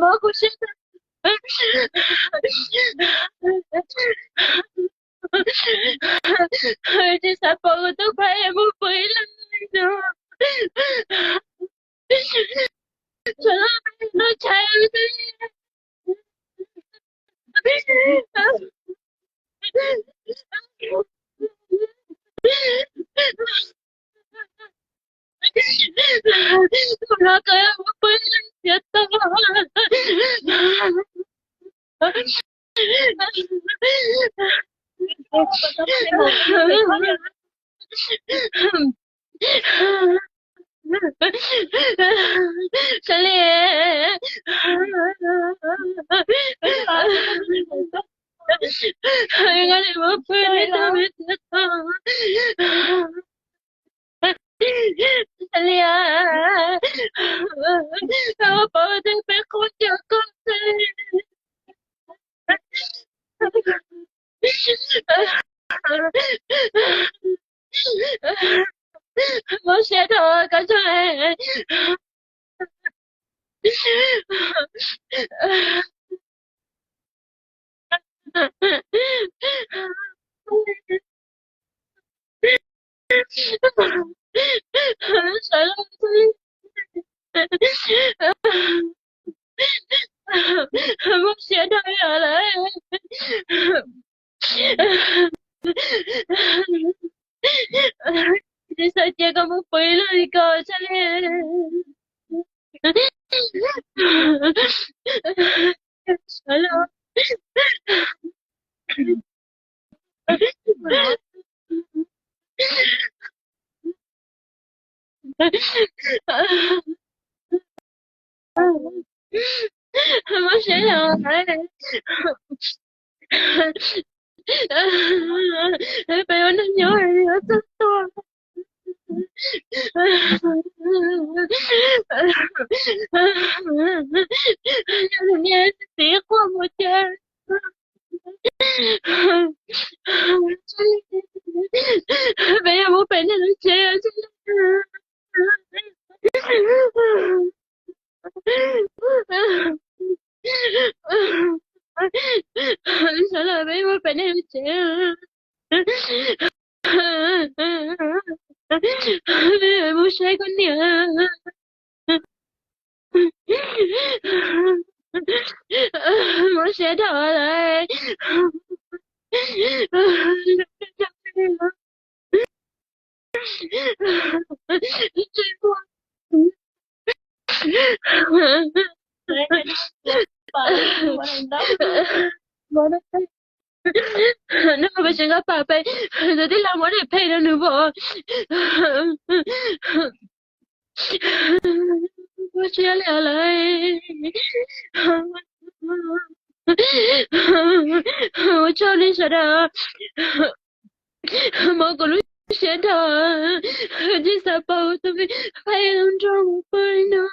Mob kuv siab. Tsis xav pom kuv tus phav mus pw ib leeg no. Tsuas los noj tshais. Los kawg mus pw ib leeg tiag tau. Sab li, nqa li mus pw li tau me txiv tau. Sab li, koj paub tias peb qub cov koj xwb. Mob siab dhau koj tso. Sawv los, mob siab dhau yom lawm. Tsis xav cia koj mus pw ib leeg li ko sab li. Sawv los. Mob siab los. Peb ua neeg nyob yuav txog tuag. Yog niam txiv quaj mus ces peb yuav mus pem niam lawv tsev. Sawv los peb mus pem niam lawv tsev. Mus saib koj niam. Mob siab dhau lawm. Nws pes tsev nqa pam pem, tus tij laug muab daim phem rau nws pom. Ua siab li lawm. Ua tsaug nej sawv daws. Mob kuv lub siab dhau, tsis xav pom tus me phem nrog mus pw li no.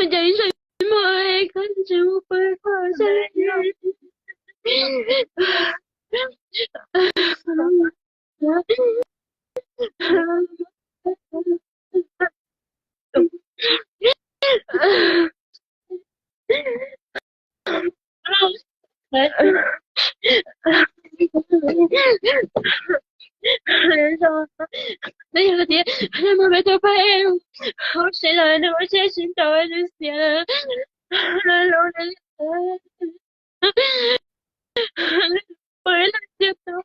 Ces ib zaug mus koj tsis mus pw koj sab li. Nws yog tias nws mus pem tus phem, ua siab lawm, nws ua siab sib nraus, nws xiam lawm. Pw ib leeg tiag tau.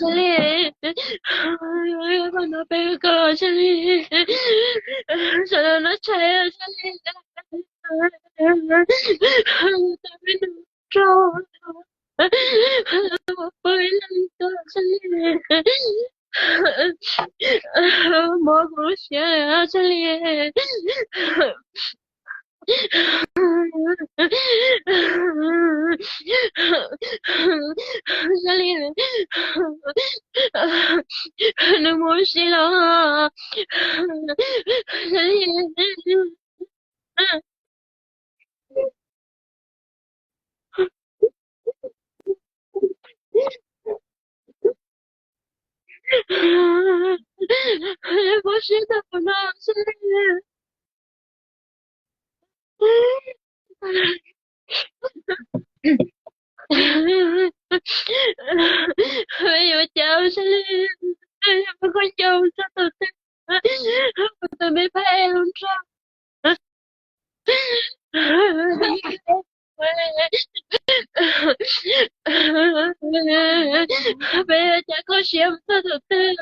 Sab li, koj no peb koj sab li, sawv daws no tshais sab li, tau peb nus rau, pw ib leeg koj sab li. Mob kuv lub siab sab li. Sab li, nws mus ua si los. Sab li, mob siab tag npaum no, sab li. Yuav cas sab li, yog koj nco txog tus twg, kuv tus me phem mus nrog. Peb yuav cas koj siab mus txog tus twg.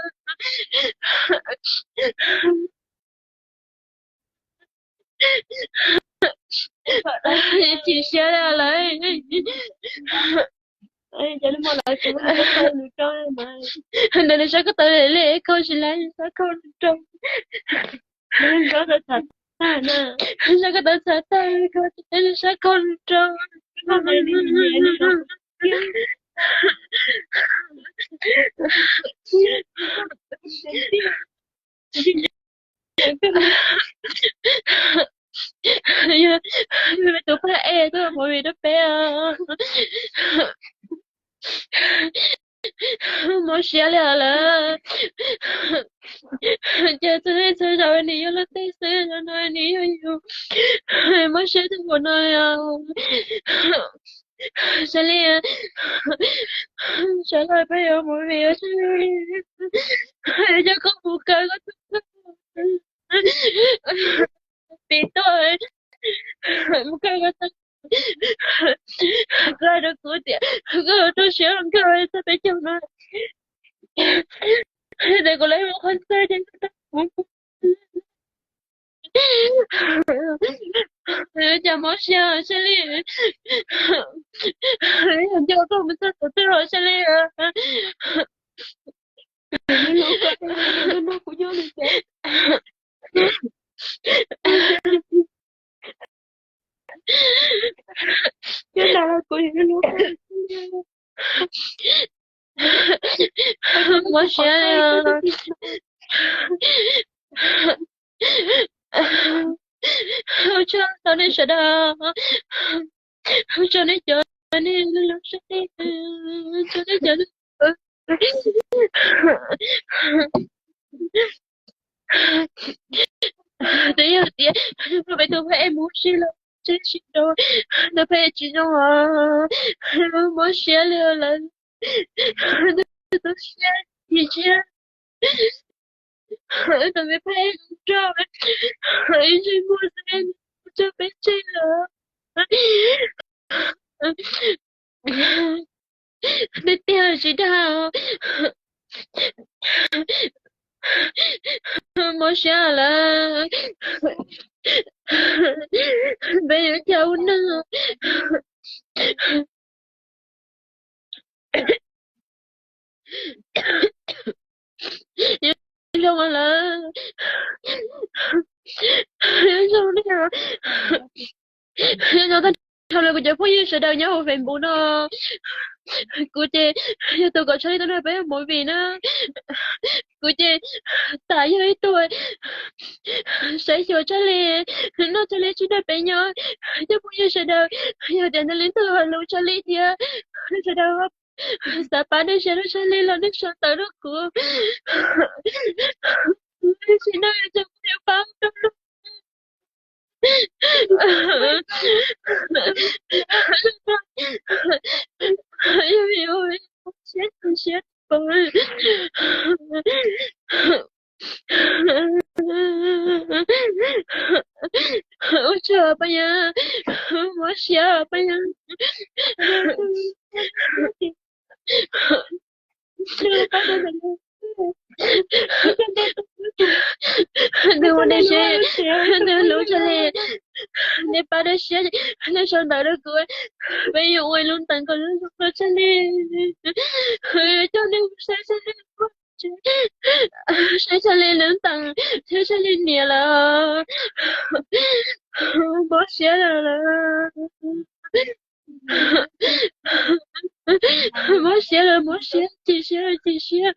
Chim siab li lawm. Ntawm nws sab koj tau li, koj tsis laib sab koj rau. Sab koj tau txhav tag, koj tsis laib sab koj rau. Yog tus pab es tuaj movie rau peb os. Mob siab li lawm. Ces txhua leej txhua zaus nws yog luag tej xwb, zaum no nws yog yus. Mob siab tag npaum no. Sab li, sawv daws peb yuav movie sab li. Coj koj mus kaw koj tus, pim tuaj, mus kaw koj tus, koj rau kuv tias koj rau siab nkauj txog peb caug no. Ces kuv lawv mus qhov ntxawg ces koj rau kuv. Cas mob siab sab li. Nco koj mus txog tus twg los sab li. Mob siab li. Ua tsaug tau nej sawv daws, ua tsaug nej cov nej lub sab nej, ua tsaug nej cov Twb yog tias peb tus phab ej mus ua si los tseem sib nraus, tus phab ej tsis zoo os, mob siab li lawm, tu siab ib tsam tus me phab ej rau, ib ntsej muag xwb, tso peb tseg lawm. Peb tiag tsis dag, mob siab lawm, peb yuav ua cas ua neeg. Zoo lawm, zoo li, zoo tag nrho los kuv cov phooj ywg sawv daws nyob hauv Facebook no, kuv ces yog tus kom Charlie tuaj nrog peb ua movie na, kuv ces tas yog ib tug saib xyuas Charlie, noj Charlie tsis nrog peb nyob. Cov phooj ywg sawv daws, yog tias nej leej twg hais lus Charlie thiab, sawv daws xav pab nej share rau Charlie los nej sau ntawv rau kuv, tsis noj ces kuv yuav pab rau lub siab, siab, siab. Ua tsaug pab yawg, mob siab pab yawg. Nws ua nej siab, nws hlub Charlie, nej pab nej siab, nej sau ntawv rau kuv, peb yuav ua lub ntees kom zoo rau Charlie, coj nej mus saib Charlie, saib Charlie lub ntees thiab Charlie niam lawm, mob siab lawm. Mob siab lawm, mob siab, chim siab, chim siab,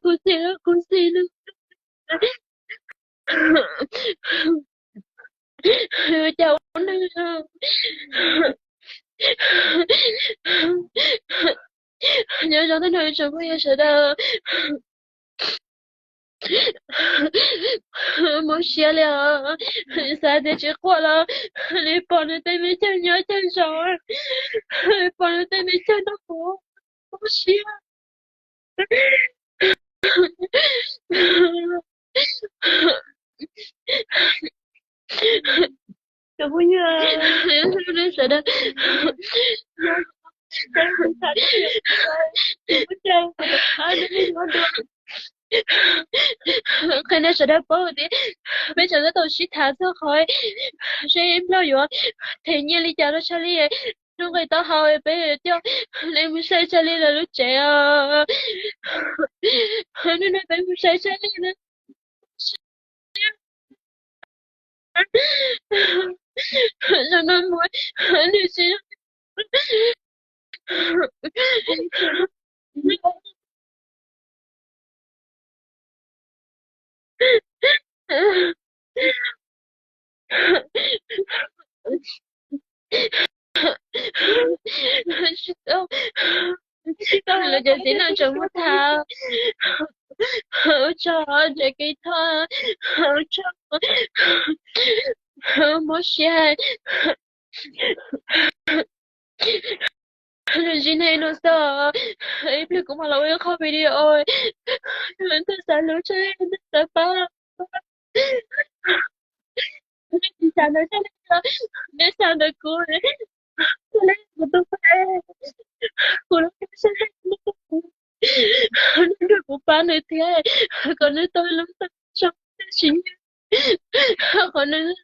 khuv xim, khuv xim. Cas ua neeg, nyob zoo tag nrho tsoom phooj ywg sawv daws. Mob siab li os, xav tias tsis quaj los nws pom nws tej me caug nyob caug zos, pom nws tej me caug noj kuv, mob siab. Cov phooj ywg sawv daws, qhia nej sawv daws paub tias peb tseem tab tom sib tham txog qhov seb Nplog yuav them nyiaj li cas rau Charlie. Hnub nqis taub hau peb coj nej mus saib Charlie lawv lub tsev os. Hnub no peb mus saib Charlie na. Zoo no mus, nws tsis Tsis tau, tsis tau los cov txiv neej tseem muab tham. Ua tsaug tsev kev thoj, ua tsaug, mob siab. Los ntsib nej no xwb, ib pliag kuv mam los ua ib qho video, leej twg xav hlub thiab leej twg xav pab, nej tsis xav ntawd thiab, nej xav ntawd kuv, kuv tus pab, kuv lub siab, nej nrog kuv pab nws thiab, kom nws tau lub neej zoo, tsis nyiam, kom nws